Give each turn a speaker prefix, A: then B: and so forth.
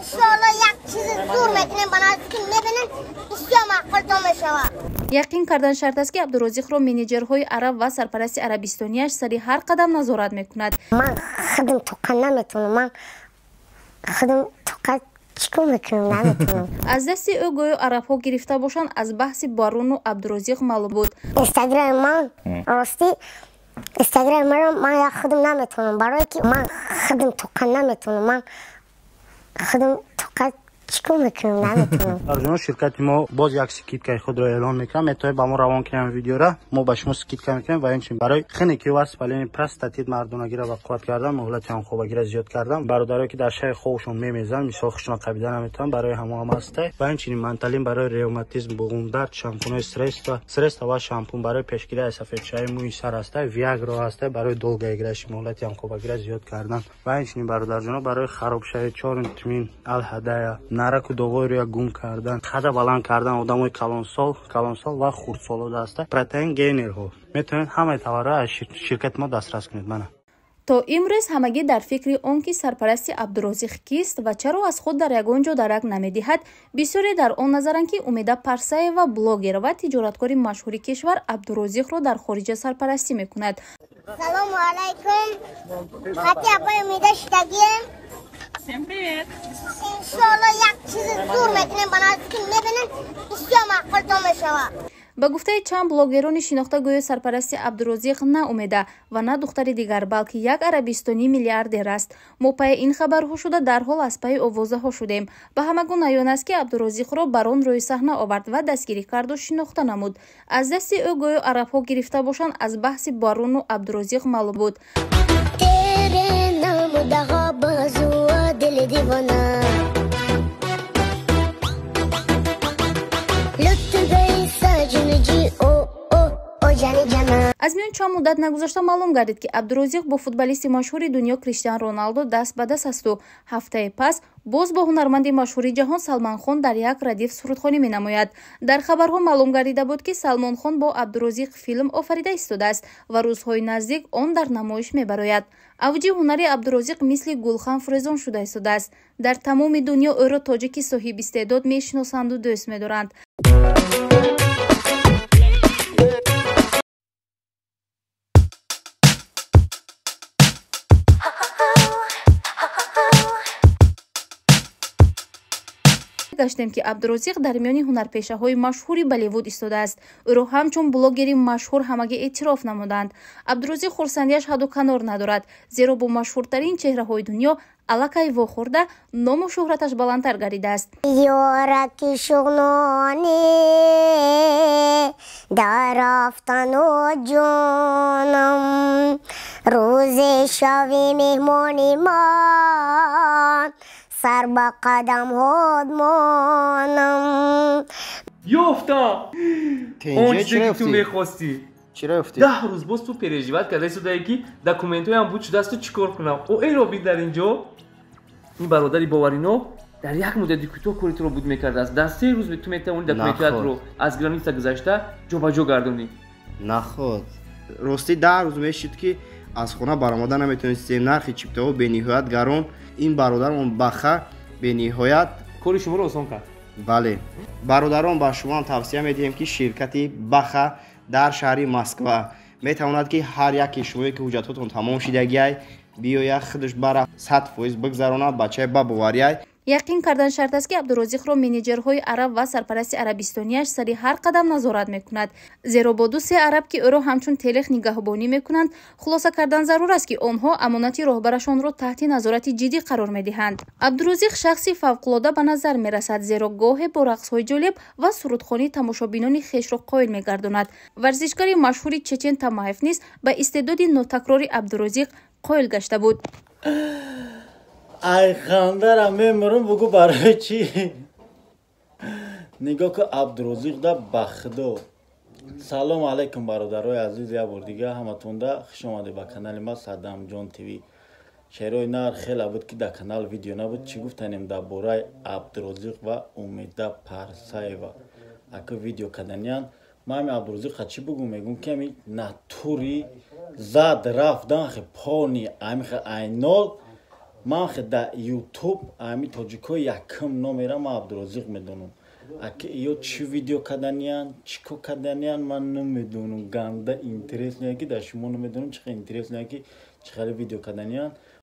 A: Иншоалло як чизи зур мекунем, ба наздики мебинем, бисёр маъқултон мешавад.
B: Яқин кардан шарт аст, ки Абдурозиқро менеҷерҳои араб ва сарпарасти арабистониаш сари ҳар қадам назорат мекунад.
A: Ман худам тоқа наметавонам, ман худам тоқа чикор мекунам, наметавонам.
B: Аз дасти ӯ гӯё арабҳо гирифта бошанд, аз баҳси Барону Абдурозиқ маълум буд.
A: Инстаграми ман, ростӣ, инстаграми маро ман як худам наметавонам, барое ки ман худам тоқа наметавонам, ман худам тоқа чикор мекунам, наметавонам.
C: Арҷуно, ширкати мо боз як скидкаи худро эълон мекунам. Метавонед ба мо равон кунем видеора, мо ба шумо скидка мекунем ва инчунин барои хунукӣ ва воспаление простатит мардонагиро ба қувват кардан, муҳлати ҳамхобагиро зиёд кардан, бародарое ки дар шаҳри хобшон мемезанд, мисол хушона қабида наметавонанд, барои ҳамо ҳам ҳастай. Ва инчунин манталин барои ревматизм, буғумдард, шампунҳои средства ва шампун барои пешгирӣ аз сафедшавии мӯи сар ҳастай, виагро ҳастай барои долгоиграши муҳлати ҳамхобагиро зиёд кардан. Ва инчунин бародарҷоно барои харобшавии чор-тмин алҳадая, нараку доғои рӯя гум кардан, қада баланд кардан одамои калонсол ва хурдсоло даста протеин гейнерҳо. Метавонед ҳамаи товарҳоро аз ширкати мо дастрас кунед. Мана.
B: То имрӯз ҳамагӣ дар фикри он ки сарпарасти Абдурозиқ кист ва чаро аз худ дар ягон ҷо дарак намедиҳад, бисёре дар он назаранд, ки Умеда Парсаева, блогер ва тиҷораткори машҳури кишвар, Абдурозиқро дар хориҷа сарпарастӣ мекунад.
A: Салому алайкум. Хати апай Умеда шудагием.
D: Всем привет!
A: Иншоалло як чизи зур мекунем, ба наздики мебинем, бисёр маъқултон мешавад.
B: Ба гуфтаи чанд блогерони шинохта, гӯё сарпарасти Абдурозиқ на Умеда ва на духтари дигар, балки як арабистонӣ миллиардер аст. Мо пайи ин хабарҳо шуда дарҳол аз пайи овозаҳо шудем. Ба ҳамагон аён аст, ки Абдурозиқро Барон рӯи саҳна овард ва дастгирӣ карду шинохта намуд. Аз дасти ӯ гӯё арабҳо гирифта бошанд, аз баҳси Барону Абдурозиқ маълум буд. Аз миён чанд муддат нагузашта маълум гардид, ки Абдурозиқ бо футболисти машҳури дунё Криштиан Роналдо даст ба даст асту ҳафтаи пас боз бо ҳунарманди машҳури ҷаҳон Салмонхон дар як радиф сурудхонӣ менамояд. Дар хабарҳо маълум гардида буд, ки Салмонхон бо Абдурозиқ филм офарида истодааст ва рӯзҳои наздик он дар намоиш мебарояд. Авҷи ҳунари Абдурозиқ мисли гулхан фурезон шуда истодааст. Дар тамоми дунё ӯро тоҷики соҳибистеъдод мешиносанду дӯст медоранд. Гаштем, ки Абдурозиқ дар миёни ҳунарпешаҳои машҳури Болливуд истодааст. Ӯро ҳамчун блогери машҳур ҳамагӣ эътироф намуданд. Абдурозиқ хурсандиаш ҳадду канор надорад, зеро бо машҳуртарин чеҳраҳои дунё аллакай вохӯрда, ному шӯҳраташ баландтар гардидааст.
A: Ёраки шуғнони дарафтану ҷонам, рӯзе шави меҳмони ма, сар ба қадамҳот монам.
E: Ёфтам! Он чизе ки ту мехостӣ.
F: Чиро ёфтӣ?
E: 10 рӯз боз ту переживат карда истодае, ки документҳоям буд шудааст, ту чӣ кор кунам? О, эро бин дар ин ҷо. Ин бародари боварино дар як муддати кӯтоҳ кори туро буд мекардааст. Дар 3 рӯз ту метавонӣ документҳоятро аз граница гузашта ҷобаҷо гардонӣ.
F: Наход. Ростӣ 10 рӯз мешид, ки аз хона баромада наметавонистем. Нархи чиптаҳо бениҳоят гарон. Ин бародарон Баха бениҳоят
E: кори шуморо осон кард.
F: Бале. Бародарон, ба шумо ҳам тавсия медиҳем, ки ширкати Баха дар шаҳри Москва метавонад, ки ҳар яке шумое ки ҳуҷҷатҳотон тамом шидагиай, биёяд худаш бара 100% бигзаронад, бачаи ба бовариай.
B: Яқин кардан шарт аст, ки Абдурозиқро менеҷерҳои араб ва сарпарасти арабистониаш сари ҳар қадам назорат мекунад, зеро бо ду-се араб, ки ӯро ҳамчун телех нигаҳбонӣ мекунанд, хулоса кардан зарур аст, ки онҳо амонати роҳбарашонро таҳти назорати ҷиддӣ қарор медиҳанд. Абдурозиқ шахси фавқулода ба назар мерасад, зеро гоҳе бо рақсҳои ҷолиб ва сурудхонӣ тамошобинони хешро қоил мегардонад. Варзишгари машҳури чечен Тамаев низ ба истеъдоди нотакрори Абдурозиқ қоил гашта буд.
G: Ай хандарам мемурам, бугу барои чӣ? Нигоҳ ку Абдурозиқ да ба худо. Салом алайкум, бародарои азиз, як бор дига ҳаматонда хуш омадед ба канали ма Садамҷон ТВ. Шерои нар хеле буд, ки дар канал видео набуд. Чӣ гуфтанем дар бораи Абдурозиқ ва Умеда Парсаева? Ака видео каданиян. Ман ҳами Абдурозиқа чӣ бугум? Мегум, ки ҳами натури зад рафтан хе пони ами хе айнол. Ман хе да Ютуб ами тоҷикои якум номера ман Абдурозиқ медонам. Аки ё чӣ видео каданиян, чӣ кор каданиян, ман намедонам. Ганда интересно, ки дар шумо намедонам, чӣ хел интересно, ки чӣ хеле видео каданиян.